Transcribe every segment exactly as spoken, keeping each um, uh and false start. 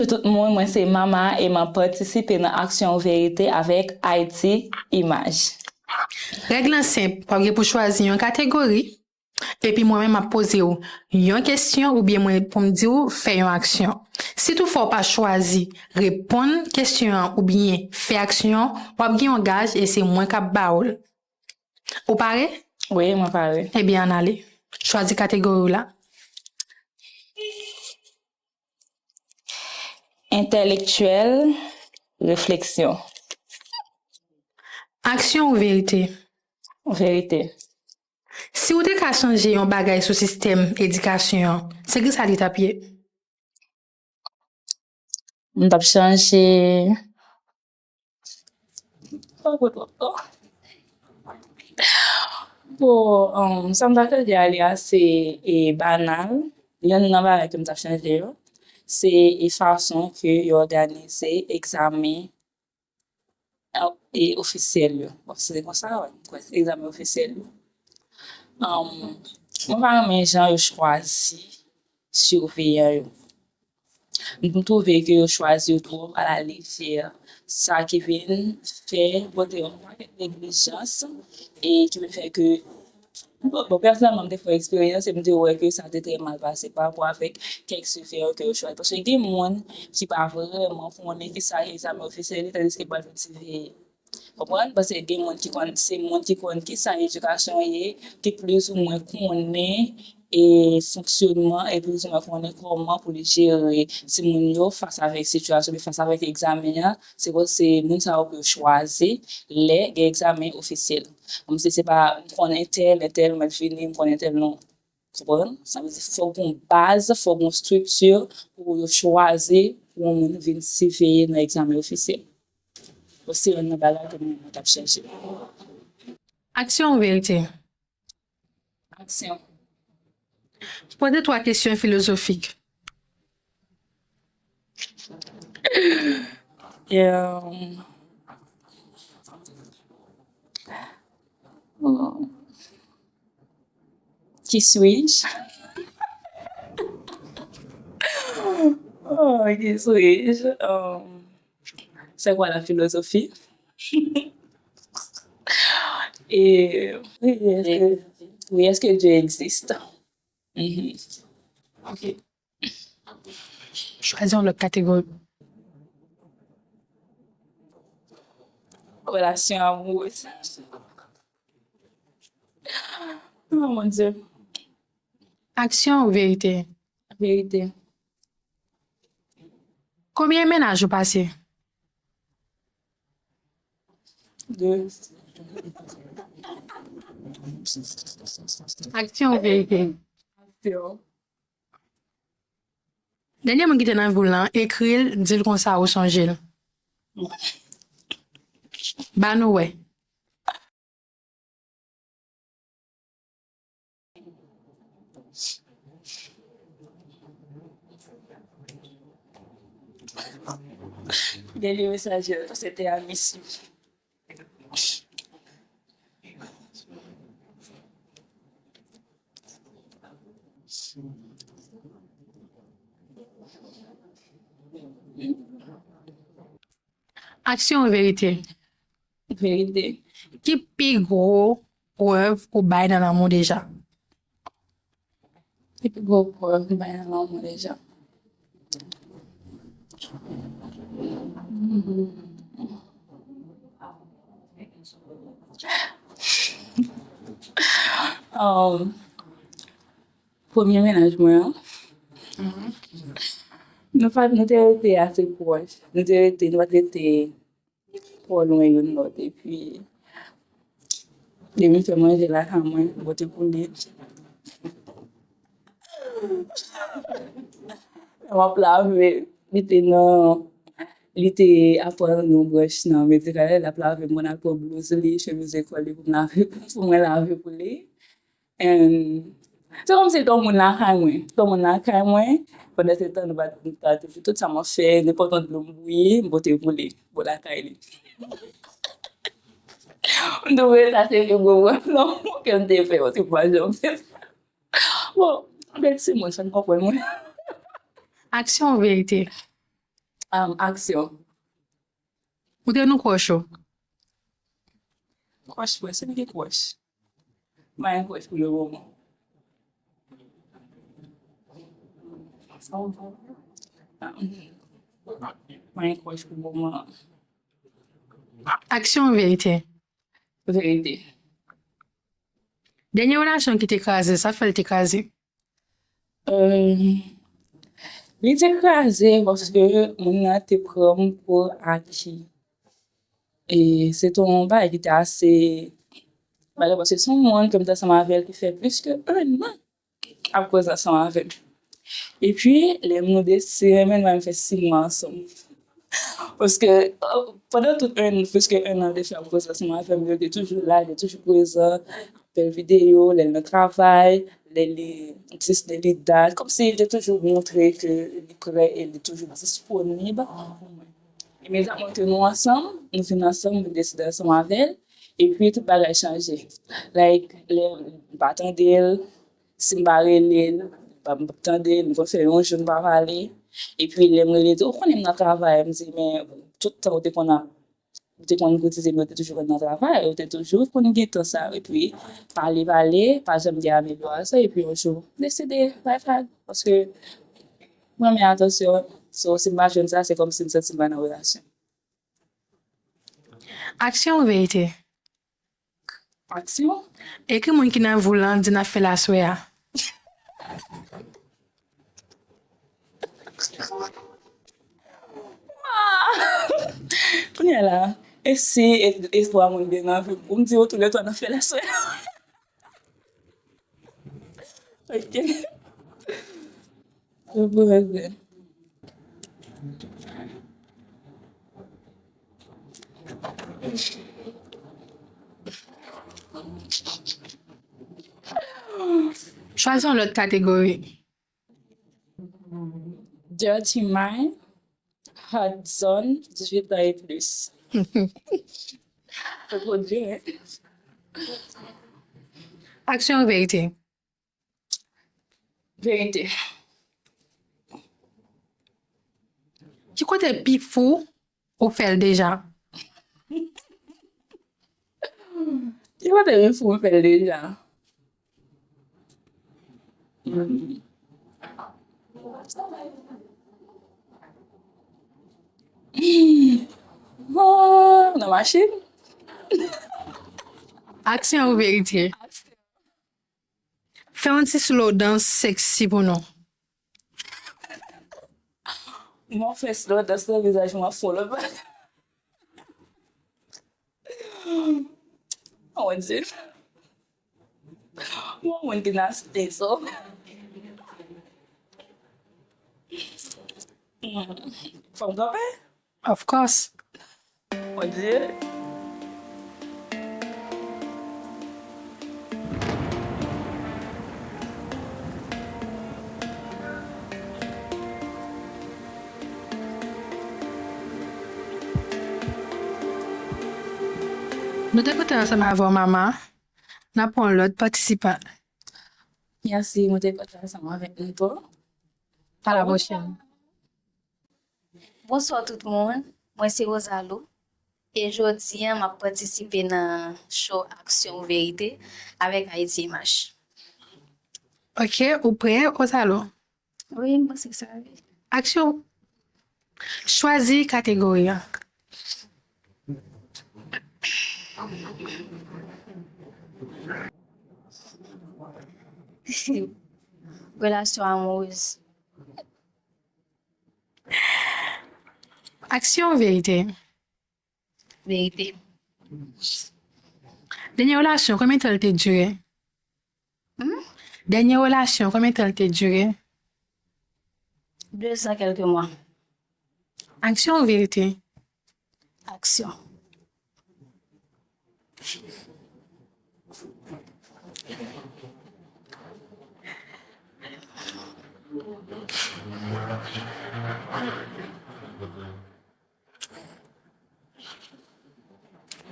Tout moun, mwen se Mama e m ap patisipe nan Aksyon ou Verite avèk Haïti Image. Règ lan senp, w ap gen pou chwazi yon kategori, epi mwen menm m ap poze w yon kesyon oubyen mwen pou m di w fè yon aksyon. Si toutfwa w pa chwazi reponn kesyon an oubyen fè aksyon, w ap gen yon gaj e se mwen k ap ba w l. Ou pare? Wi, mwen pare. Ebyen, ann ale. Chwazi kategori w la. Entèlektyèl, refleksyon. Aksyon ou verite? Verite. Si w te ka chanje yon bagay sou sistèm edikasyon an, se kisa li t ap ye? M t ap chanje. Pa pran twòp tan. Bon, um, sa m ta chanje a li a se e, banal. Yonn nan bagay ke m ta chanje yo, se e, fason ke yo òganize egzamen e, ofisyèl yo. Bon, se konsa, wi, m kwè, egzamen ofisyèl yo. Um, mwen pa renmen jan yo chwazi siveyan yo. M twouve ke yo chwazi yo twòp alalejè, sa ki vin fè pote yon pakèt neglijans e ki vin fè ke, bon, bon, pèsonèlman, m te fè eksperyans e m te wè ke sa te trè mal pase pa rapò avèk kèk siveyan ke yo chwazi. Paske gen moun ki pa vrèman konnen kisa egzamen ofisyèl ye, tandiske yo pral vin siveye. Konprann? Paske gen moun ki konn, se moun ki konn kisa edikasyon ye, ki plizoumwen konnen e fonksyònman e plizoumwen konnen kòman pou li jere timoun yo fas avèk sitiyasyon, fas avèk egzamen an. Se pou, se moun sa yo pou yo chwazi lè gen egzamen ofisyèl. Kòmsi se pa m konnen tèl, entèl mèt vini, m konnen tèl non. Konprann? Sa vle di fòk gon baz, fòk gon estrikti pou yo chwazi pou yon moun vin siveye nan egzamen ofisyèl. Bon, se yonn nan bagay ke mwen, mwen t ap chèche. Aksyon ou verite? Aksyon. Poze twa kesyon filozofik. Euh, qui suis-je? Oh, qui suis-je? Euh, c'est quoi la philosophie? Et oui, est-ce que, oui, est-ce que Dieu existe? Mhm. Ok. Chwazi yon lòt kategori. Relasyon amourez. Oh mon Dieu. Aksyon ou verite? Verite. Konbyen mennaj ou pase? De. Aksyon ou verite? Aksyon. Dènye moun ki te nan vi w lan, ekri l, di l konsa ou sonje l. Ba nou wè. Dènye mesaj yo, se te a misi. Aksyon ou verite? Verite. Ki pi gwo prèv ou bay nan lanmou deja? Ki pi gwo prèv m bay nan lanmou deja? Um, premye mennaj mwen an, nou pa, nou te rete ase pwòch. Nou te rete, nou pa t rete twò lwen youn lòt. Epi, li vin fè manje lakay mwen, m pote pou li. Lè m ap lave, li te nan, li te aprann yon branch nan medikal, lè l ap lave, m konn al pran blouz li, chemiz lekòl li pou m lave, pou mwen lave pou li. And se kòmsi l te yon moun lakay mwen. L te yon moun lakay mwen. Pandan se tan, nou pa, nou pa te di tout sa m ap fè, nenpòt yon dlo m bouyi, m pote pou li, bò lakay li. M twouve sa se pi gwo pwoblèm ke m te fè, paske m pa janm fè sa. Bon, bèl timoun, sa n konprann mwen. Aksyon ou verite? Am, aksyon. Montre nou kwòch ou. Kwòch, mwen, se li ki kwòch. Mwen, kwòch pou le moman. Mwen, kwòch pou moman. Aksyon ou verite? Verite. Dènye relasyon ki te kraze, sa k fè l te kraze? Euh, li te kraze paske moun nan te pran m pou aki. E se te yon bagay ki te ase malere paske se yon moun ke m te ansanm avè l ki fè plis ke en an ap koze ansanm avè m. Epi, lè nou deside renmen nou, nou fè sis mwa ansanm. Paske, euh, pandan tout en, plis ke en an de fè ap koze ansanm avè m, yo te toujou la, yo te toujou prezan, apèl videyo, lè l nan travay, lè li dis, lè li dat, kòmsi li te toujou montre ke li prè e li toujou disponib pou mwen. Imedyatman ke nou ansanm, nou vin ansanm, mwen deside ansanm avè l, epi tout bagay chanje. Like, lè m pa tande l, si m pa rele l, li p ap tande, nou konn fè yon jou nou pa pale. Epi lè m rele l, ou konnen m nan travay, m di, men tout tan ou te konn ap, ou te konn koutize m, ou te toujou konn nan travay, ou te toujou konn gen tan sa. Epi pale, pale, pa janm gen amelyorasyon, epi yon jou, m deside bay vag. Paske m renmen atansyon, so, si m pa jwenn sa, se kòmsi m santi m pa nan relasyon. Aksyon ou verite? Aksyon. Ekri moun ki nan vi w lan di n ap fè l aswè a. Kounye a la, e si e, e twa moun gen nan vi m pou m di yo toulètwa n ap fè l aswè a? Ok. Yo pou rete. Chwazi yon lòt kategori. Dirty Mind, Hot Zone, dizuit an e plis. Se twò di, wi. Aksyon ou verite? Verite. Ki kote pi fou ou fè l deja? Ki kote pi fou m fè l deja? Hmm. Hmm. Oh, nan machin? Aksyon ou verite? Fè yon ti slow dance sexy pou nou. Mwen fè slow dance nan vizaj mwen fò lòt bagay. Oh mon Dieu. Mwen moun ki nan stil so. Fò m kanpe? Of course. Mon Dieu. Nou te kontan ansanm avè w, Mama. N ap pran yon lòt patisipan. Mèsi, mwen te kontan ansanm avèk nou tou. A la pwochèn. Bonswa tout moun, mwen se Rosalou e jodi a m ap patisipe nan show Aksyon ou Verite avèk Haïti Image. Ok, ou prè, Rosalou? Wi, m panse ke sa wi. Aksyon. Chwazi kategori a. Relasyon amourèz. Aksyon ou verite? Verite. Dènye relasyon, konbyen tan l te dire? Hmm? Dènye relasyon, konbyen tan l te dire? De zan kèlke mwa. Aksyon ou verite? Aksyon.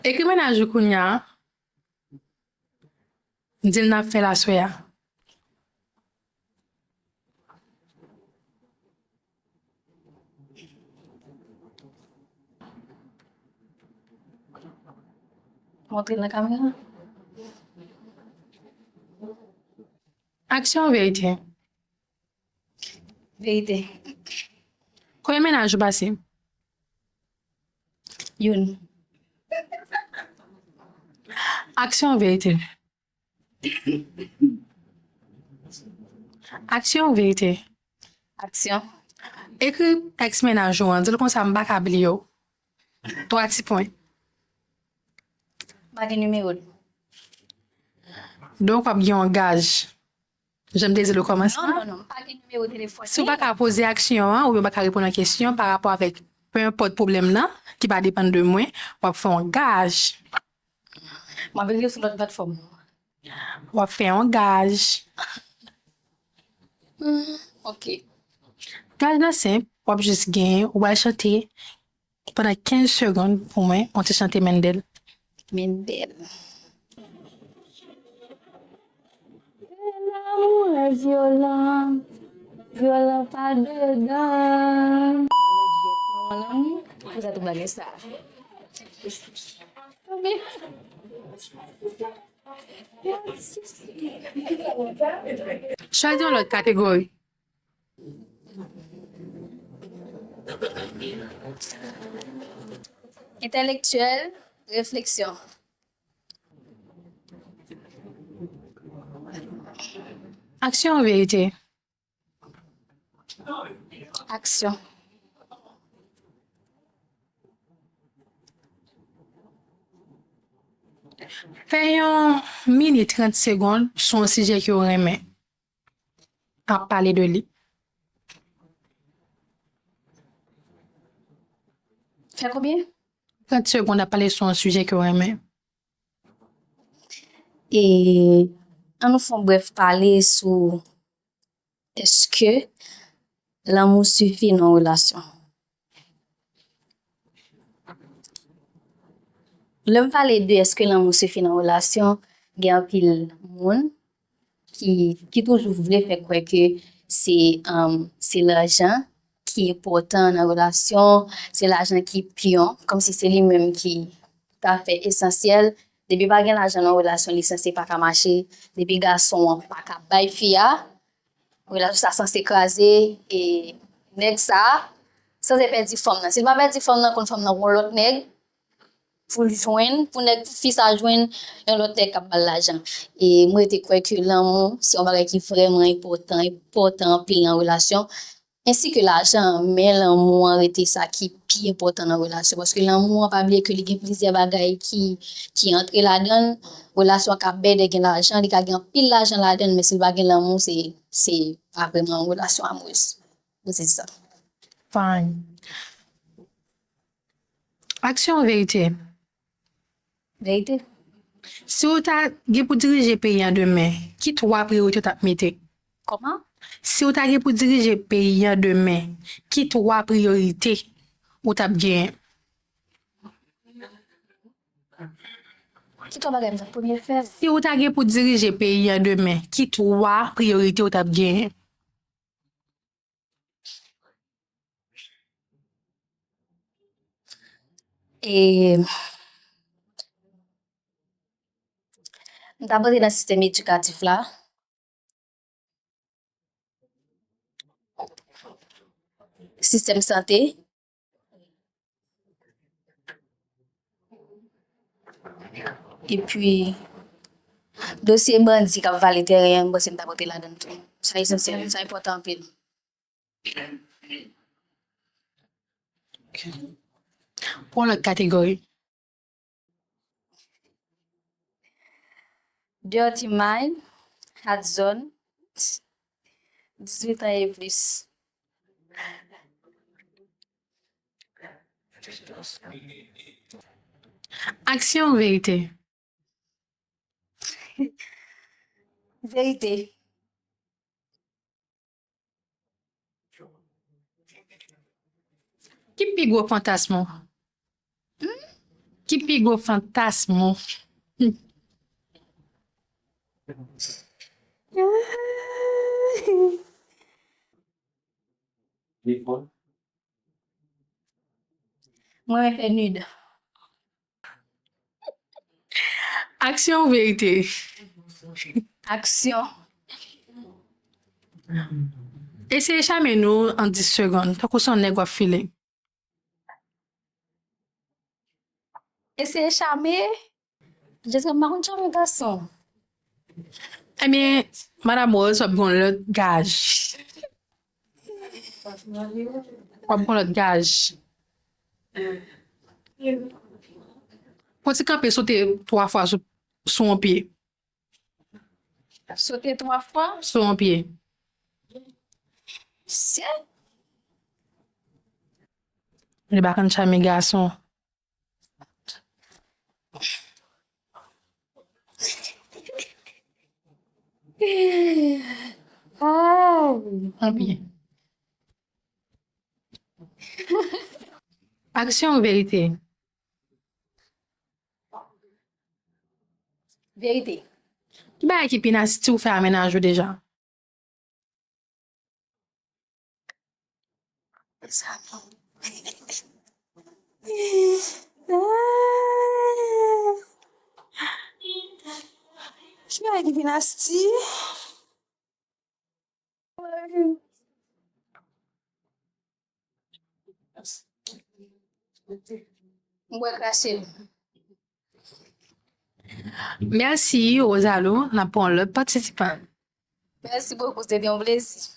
Ekri mennaj ou kounye a. Di l n ap fè l aswè a. Montre l nan kamera. Aksyon, verite. Verite. Konbyen mennaj ou pase? Youn. Aksyon, verite. Aksyon, verite. Aksyon. Ekri èks mennaj ou an, di l konsa m pa ka bliye w. Twa ti pwen. M pa gen nimewo l. Donk, w ap gen yon gaj. Jan m te di l okòmansman. Non, non, non, m pa gen nimewo telefòn li. Si w pa ka poze aksyon an, oubyen w pa ka reponn yon kesyon pa rapò avèk, pe enpòt pwoblèm nan, ki pa depann de mwen, w ap fè yon gaj. M ap ekri sou lòt platfòm. W ap fè yon gaj. Hmm, ok. Gaj nan senp, w ap jis genyen, ou pral chante pandan kenz segonn pou mwen, yon ti chante Mendel. Mendel. L'amour est violent, violent pa dedan. Manman lanmou, pou sa tout bagay sa. Chwazi yon lòt kategori. Entèlektyèl, refleksyon. Aksyon, verite. Aksyon. Fè yon mini trant segonn sou yon sijè ke w renmen. Ap pale de li. Fè konbyen? Trant segonn ap pale sou yon sijè ke w renmen. E ann nou fè yon brèf pale sou èske lanmou sifi nan yon relasyon. Lè m pale de èske lanmou sifi nan relasyon, gen anpil moun ki, ki toujou vle fè kwè ke se, um, se lajan ki enpòtan nan relasyon, se lajan ki pyon, kòmsi se li menm ki ta fè esansyèl. Depi pa gen lajan nan relasyon, li sanse pa ka mache. Depi gason an pa ka bay fi a, relasyon sa sanse kraze, e nèg sa sanse pèdi fanm nan. Si l pa pèdi fanm nan, konn fanm nan gon lòt nèg pou l jwenn, pou nèg, pou fi sa jwenn yon lòt nèg k ap ba l lajan. E mwen rete kwè ke lanmou se yon bagay ki vrèman enpòtan, enpòtan anpil nan relasyon. Ensi ke lajan, men lanmou an rete sa ki pi enpòtan nan relasyon. Paske lanmou an, pa bliye ke li gen plizyè bagay ki, ki antre ladan l. Relasyon an ka bèl, gen lajan, li ka gen anpil lajan ladan l, men si l pa gen lanmou, se, se pa vrèman yon relasyon amourèz. Mwen se sa. Fine. Aksyon, verite. Verite. Si w ta gen pou dirije peyi a demen, ki twa priyorite w t ap mete? Kòman? Si w ta gen pou dirije peyi a demen, ki twa priyorite ou t ap genyen? Ki twa bagay m t ap premye fè? Si w ta gen pou dirije peyi a demen, ki twa priyorite ou t ap genyen? E m t ap rantre nan sistèm edikatif la, sistèm sante, epi dosye bandi k ap vale teren an, m panse m t ap rantre ladan l tou. Sa esansyèl, sa enpòtan anpil. Ok. Pou yon lòt kategori. Dirty Mind, Hot Zone, dizuit an e plis. Aksyon, verite. Verite. Ki pi gwo fantasm ou? Hmm? Ki pi gwo fantasm ou? Mwen renmen fè nude. Aksyon ou verite? Aksyon. Eseye chame nou an dis segonn, tankou se yon nèg w ap file. Eseye chame. Jezi, m pa konn chame gason. Ebyen, Madam Rose, w ap gen yon lòt gaj. W ap gen yon lòt gaj. Fò ti kanpe sote twa fwa sou, sou yon pye. Sote twa fwa. Sou yon pye. Sèt. Li pa konn chame gason. Ay. Anpye. Aksyon ou verite? Verite. Ki bagay ki pi nasti ou fè a mennaj ou deja? Ki bagay ki pi nasti? M wè krache. Mèsi, Rosalou. N ap pran lòt patisipan. Mèsi bokou, se te yon plezi.